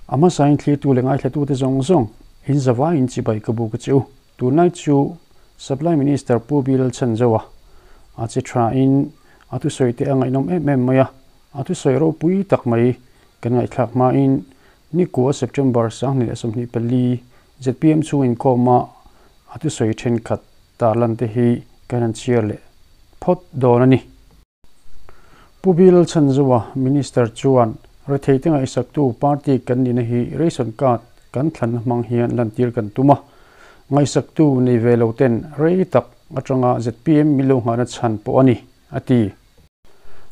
A hmasain thlirtu leh ngaithlatute zawng zawng in zavaiin chibai ka buk a che u. Tunlai chu Supply Minister Pu Bilal Chhanzoa a che thain a thusawi te a ngaihnawm em em mai a, a thusawi ropui tak mai kan ngaihthlak hmain Nikua September 2024 zpm chhung inkhawma a thusawi thenkhat tarlan te hi kan han chhiar leh phawt dawn a ni. Pu Bill Chhanzoa, Minister chuan retheite ngaihsaktu party kan nihna hi ration card kan thlanna hmang hian lantir kan tum a, ngaihsaktu nei ve lo ten rei tak atanga zpm min lo nghahna chhan pawh a ni, a ti.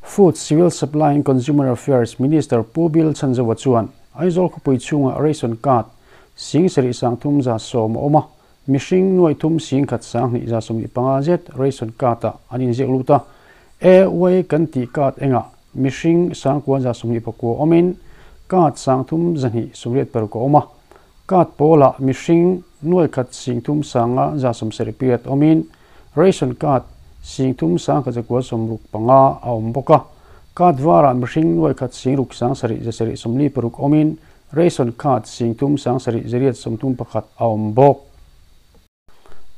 Food, Civil Supply and Consumer Affairs Minister Pu Bill Chhanzoa chuan Aizawl khawpui chhunga ration card 73,110 a awm a, Mihring nuaithum 10,000 225 zet ration card ah an inziak lut a, AY kan tih card engah mihring 9,129 awmin card 3,286 a awm a, card pawlah mihring 1,300,178 awmin ration card 3,165 a awm bawk a, card varah mihring 1,607,746 awmin Ration card 37,831 a awm bawk.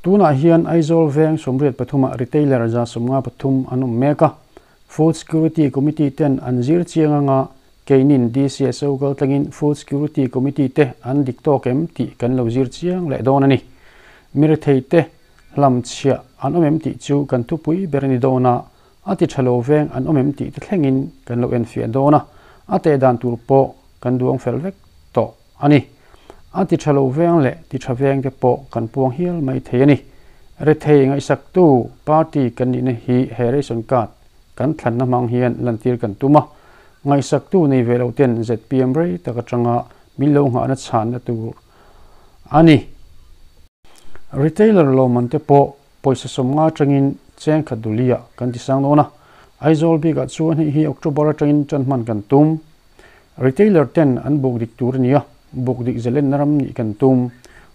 Tunah hian Aizawl veng 83 ah retailer 153 an awm mek a. Food Security Committee ten an zir chiang anga keinin DCSO kaltlangin Food Security Committee te an dik tawk em tih kan lo zir chiang leh dawn a ni. Mirethei te hlam chhiah an awm em tih chu kan thupui ber a ni dawn a, a ti tha lo veng an awm em tih te thlengin kan lo enfiah dawn a, a teh dan tur pawh kan duang fel vek tawh a ni. A ti tha lo veng leh ti tha veng te pawh kan puang hial mai thei a ni. Rethei ngaihsaktu party kan nihna hi he ration card kan thlanna hmang hian lantir kan tum a, ngaihsaktu nei ve lo ten zpm rei tak atanga min lo nghahna chhanna tur a ni. Retailer lawmman te pawh Pawisa 50 atangin cheng khat dulia kan ti sang dawn a, Aizawl bikah chuan hei hi October atangin tan hman kan tum. Retailer ten an buk dik tur a ni a, buk dik zalenna ram nih kan tum.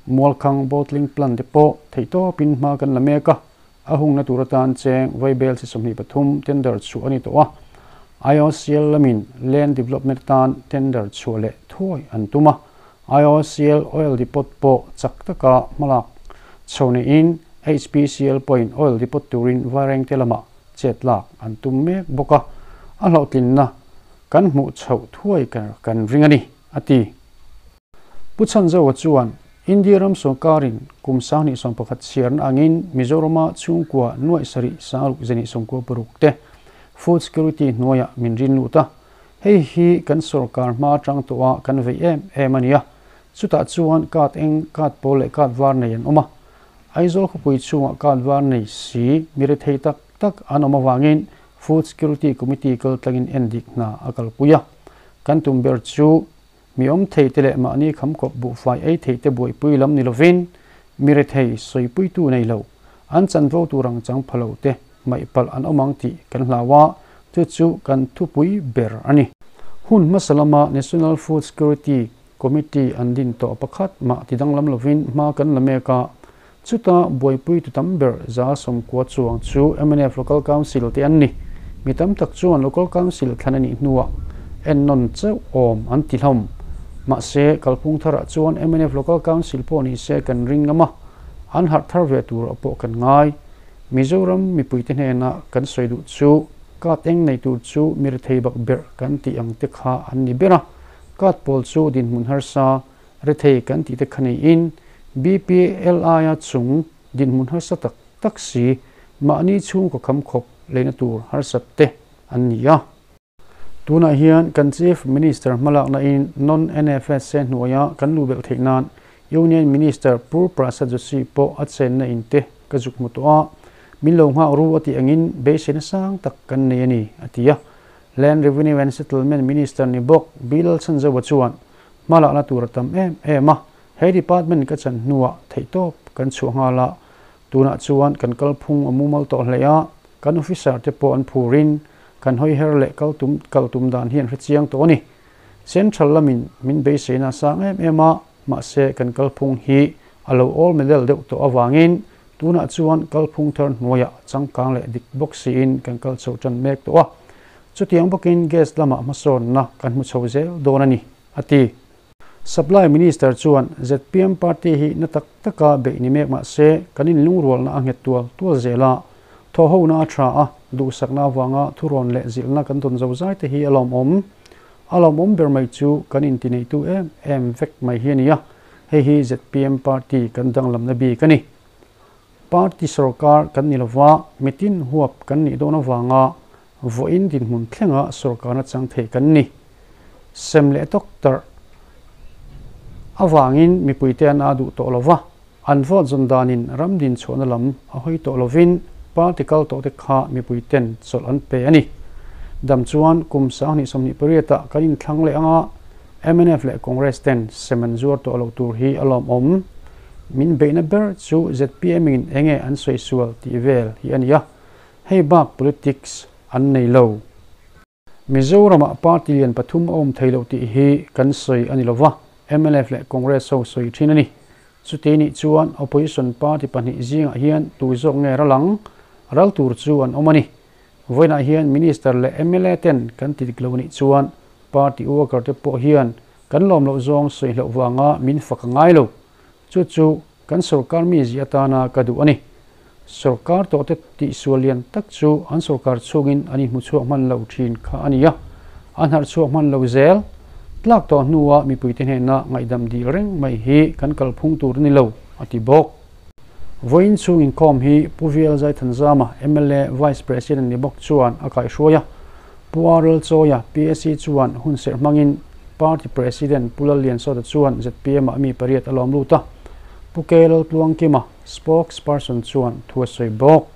Mualkhang bottling plant te pawh theihtawpin hma kan la mek a, a hungna tur atan cheng vaibel chi 23 tender chhuah a ni tawh a, IOCL lamin land development atan tender chhuah leh thuai an tum a, IOCL Oil Depot pawh chak taka hmalak chho niin HPCL pawhin Oil Depot turin Vairengte lamah chet lak an tum mek bawk a, a hlawhtlinna kan hmuh chhoh thuai kan ring a ni, a ti. Pu Chhanzoa chuan India ram sawrkarin kum 2021 chhiarna angin Mizorama chhungkua nuaih sarih sangruk zahnih 96 te Food Security hnuaiah min rin lut a, Hei hi kan sorkar hma atang tawh a kan vei em em a nia. Chutah chuan card eng, card pawl leh card var nei an awm a. Aizawl khawpui chhungah card var nei si mi rethei tak tak an awm avangin Food Security Committee kal tlangin en dik hna a kalpui a. Kan tum ber chu mi awm thei te leh mahni khamkawp buhfai ei thei te buaipui lam ni lovin mi rethei sawipuitu nei lo, an chanvo tur ang chang pha lo te hmaih palh an awm ang tih kan hlau a, chu chu kan thupui ber a ni. Hun hmasa lama National Food Security Committee an din tawh pakhat mah ti danglam lovin hma kan la mek a, chuta buaipui tu tam ber 90 chuang chu mnf Local Council te an ni. Mi tam tak chuan Local Council thlan a nih hnuah ennawn chauh awm an ti hlawm. Mahse, kalphung tharah chuan mnf Local Council pawh ni se kan ring ngam a, an harh thar ve tur pawh kan ngai. Mizoram mipuite hnena kan sawi duh chu card eng nei tur chu mi rethei bak berh kan tih ang te kha an ni ber a, card pawl chu dinhmun harsa rethei kan tih te kha niin BPL aia chung dinhmun harsa tak tak si mahni chhungkaw kham khawp leina tur harsat te an ni a. Tunah hian kan Chief Minister hmalakna in non-NFSA hnuaia kan luh belh theih nan Union Minister Pu Prasad Joshi pawh a chenna in te ka zuk hmu tawh a, min lo nghak ru a tih angin beiseina sang tak kan nei a ni, a ti a. Land Revenue and Settlement Minister ni bawk Bilal Chhanzoa chuan hmalakna tur a tam em em a, he department ka chan hnuah theihtawp kan chhuah nghal a, tunah chuan kan kalphung a mumal tawh hle a, Kan officer te pawh an phurin kan hawi her leh kal tum kal tum dan hi an hre chiang tawh a ni. Central lamin min beiseina a sang em em a, mahse kan kalphung hi a lo awl medal deuh tawh avangin tunah chuan kalphung thar hnuaiah changkang leh dik bawk siin kan kal chho tan mek tawh a. Chutiang bawkin gas lamah hmasawnna kan hmu chho zel dawn a ni, a ti. Supply Minister chuan zpm party hi na tak taka beih ni mek mah se kan inlungrualna a nghet tual tual zel a, thawhhona a tha a, duhsakna avanga thurawn leh zilhna kan dawn zozai te hi a lawmawm. A lawmawm ber mai chu kan intineitu em em vek mai hi a ni a, hei hi zpm party kan danglamna bik a ni. Party sorkar kan ni lova, mitin huap kan nih dawn avanga vawiin dinhmun thlenga sorkarna chang thei kan ni. Sem leh tawk tarh avangin mipuite an a duh tawh lova, an vote zawn danin ram dinchhuahna lam a hawi tawh lovin party kal tawhte kha mipuiten chawlh an pe a ni. Dam chuan kum 2028 ah kan inthlang leh anga mnf leh Congress ten sem an zuar tawh lo tur hi a lawmawm. Min beihna ber chu zpm in enge an sawi sual tih vel hi a ni a, hei bak politics an nei lo. Mizoramah party lian pathum a awm thei loh tih hi kan sawi a ni lova, mnf leh Congress ho sawi thin a ni. Chuti nih chuan opposition party pahnih zingah hian tu zawk nge ral ang? Ral tur chu an awm a ni. Vawiinah hian Minister leh mla ten kan ti dik lo nih chuan party worker te pawh hian kan lawm loh zawng sawi hlauh vanga min fak a ngai lo. Chu chu kan sorkar mi zia atana ka duh a ni. Sorkar tawhte tihsual lian tak chu an sorkar chhungin an inhmuchhuak hman lo thin kha a ni a, an harhchhuak hman lo zel. Tlak tawh hnua mipuite hnena ngaihdam dil reng mai hi kan kalphung tur a ni lo, a ti bawk. Vawiin chhung inkhawm hi Pu VL Zaithanzama, mla Vice President ni bawk chuan a kaihhruai a, Pu RL Chawia, PAC chuan hun serh hmangin Party President Pu Lalliansawta chuan zpm ah mi pariat a lawm lut a, Pu KL Tluangkima, Spokesperson chuan thu a sawi bawk.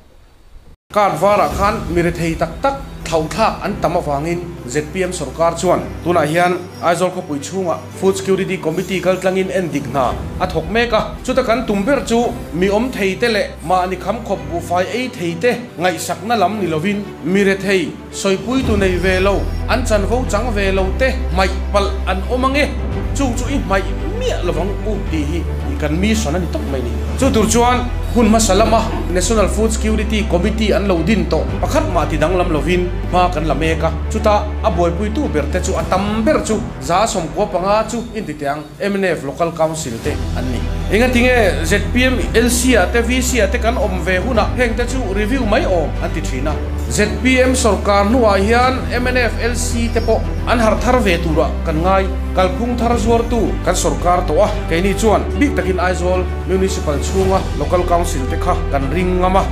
Card varah khan mi rethei tak tak thlauhthlak an tam avangin zpm sorkar chuan tunah hian Aizawl khawpui chhungah Food Security Committee kaltlangin en dik hna a thawk mek a. Chuta kan tum ber chu mi awm thei te leh mahni kham khawp buhfai ei thei te ngaihsakna lam ni lovin mi rethei sawipuitu nei ve lo, an chanvo chang ve lo te hmaih palh an awm ange, chung chu i hmaih miah lovang u tih hi kan mission a ni tawp mai ni. Chu tur chuan hun hmasa lama National Food Security Committee an lo din tawh pakhat mah ti danglam lovin hma kan la mek a, chuta a buaipuitu ber te chu a tam ber chu 95% chu inti teh ang mnf Local Council te an ni. Engatinge zpm LC ah te VC ah te kan awm ve hunah heng te chu review mai awm an ti thin a. Zpm sorkar hnuah hian mnf LC te pawh an harh thar ve turah kan ngai. Kalphung thar zuartu kan sorkar tawh a, keini chuan bik takin Aizawl Municipal chhunga Local Council te kha kan ring ngam a.